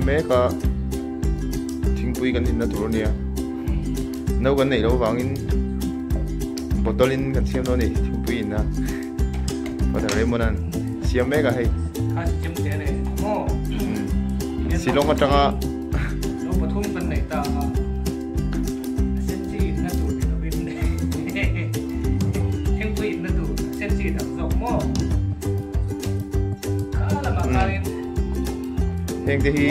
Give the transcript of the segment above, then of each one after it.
mek a thingpui kan inna tur ania no kan neih loh avangin bottle in kan siam dawn a ni thingpui inna Father Raymond an siam mek a hei Shillong atanga Heng te hi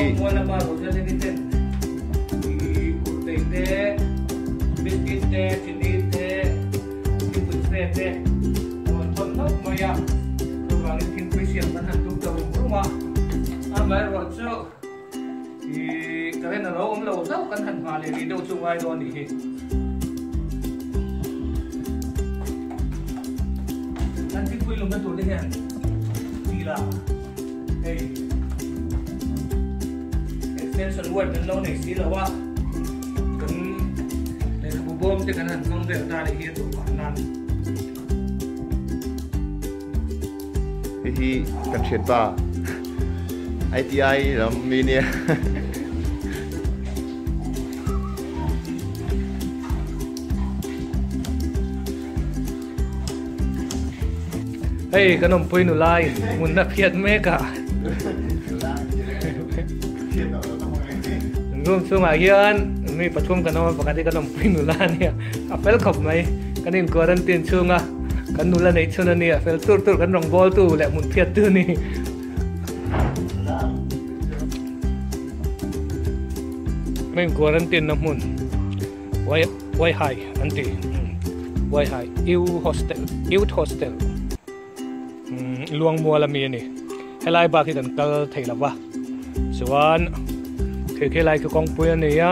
Hei extension wire kan lo nei si lo a kan lehkhabu bawm te kan han hmang vel ta ni hi a duh vang nan. Hei hi kan hriat pa ITI lam mi nia. Hei kan awmpui nu lai hmun a phiat mek a. Room chungah hian mi pathum kan awm a pakhat hi kan awmpui nula a nia a fel khawp mai kan in quarantine chhunga kan nula neih chhun a nia fel tur tur kan rawngbawltu leh hmun phiattu a ni. Kan in quarantine na hmun. Waihai an ti Waihai U hostel Youth Hostel Luangmual ami a ni helai bak hi kan kal thei lo va chuan khi khi lai khi kawngpui a ni a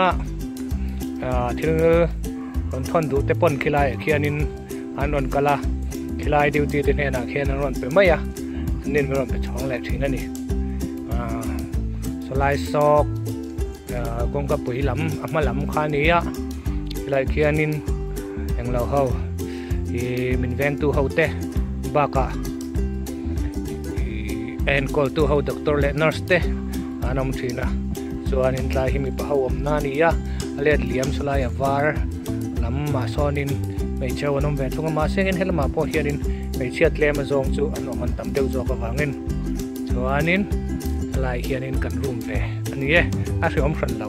thil rawn thawn duh te pawn khilai ah khianin an rawn kal a khilai duty te hnenah khian an rawn pe mai a an nin rawn pe chhawng leh thin a ni sawlai sawk. Kawngka pui lam a hma lam kha a ni a helai khianin englo ho ih min vengtu ho te bakah ih a enkawl tu ho doctor leh nurse te an awm thin a chuanin tlai hi mipa ho awmna a ni a a let liam sawlai a var lam ah sawnin hmeichhe ho an awm ve thung a mahse engin helamah pawh hianin hmeichhia tlem a zawng chu an awm an tam deuh zawk avangin chuanin helai hianin kan room ve. A ni e, a hreawm hran lo.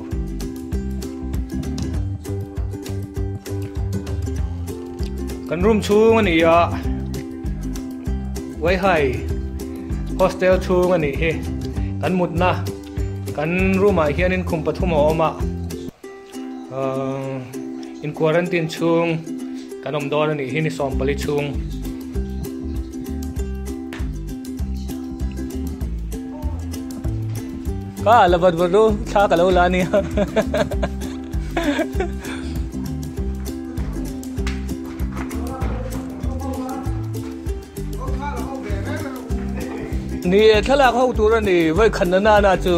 Kan room chhung a ni a, Waihai hostel chhung a nih hi. Kan mutna kan room ah hianin khum pathum a awm a, in quarantine chhung kan awm dawn a nih hi ni 14 chhung. Ka la vat vat ru thla ka lo la ania Ni e thlalak ho tur a ni vawi khan na na chu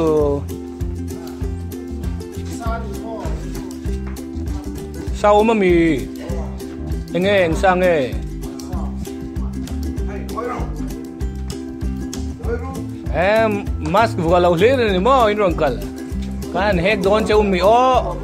Sa awm a mi enge eng sa nge Em mask vua lo hlir a ni maw in rawn kal kan hek dawn che um mi aw.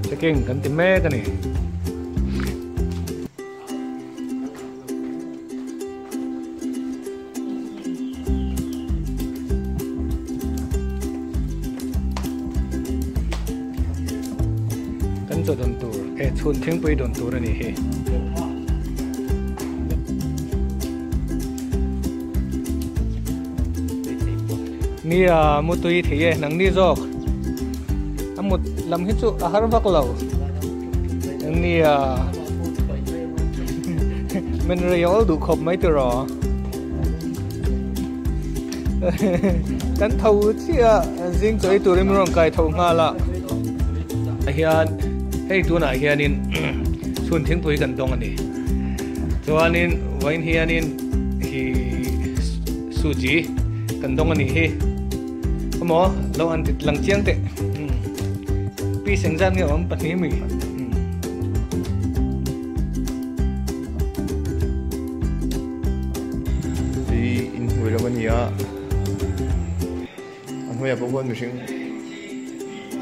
Checking kan ti mek a ni. Kan chaw dawn tur e chhun thingpui dawn tur a ni hi. Nia mutui thei e nang ni zawk a mut lam hi chu a har vak lo nia min rei awl duh khawp mai tiraw kan tho chiah zing chaw ei turin min rawn kai tho nghal a hian hei tunah hianin chhun thingpui kan dawng a ni chuanin vawiin hianin hi. Suji kan dawng a nih hi. Emaw lo an ti lang chiang teh. Piece engzat nge awm pahnih mi. Hi inhnuai lam a ni a, a hnuaiah pawh khuan mihring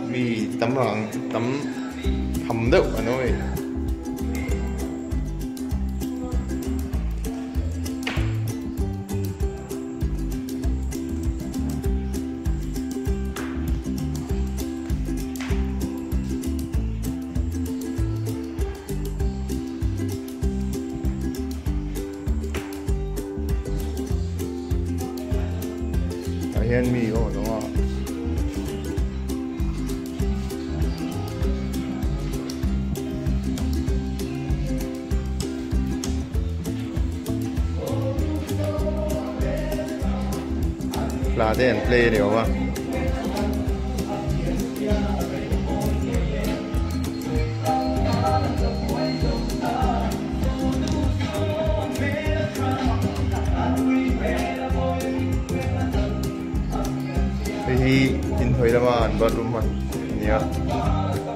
mi tam rang tam tham deuh an awm a ni. Tah hian mi a awm a. Hla te an play a ni awm a. Hei hi inhnuai lama an bathroom hman a ni a.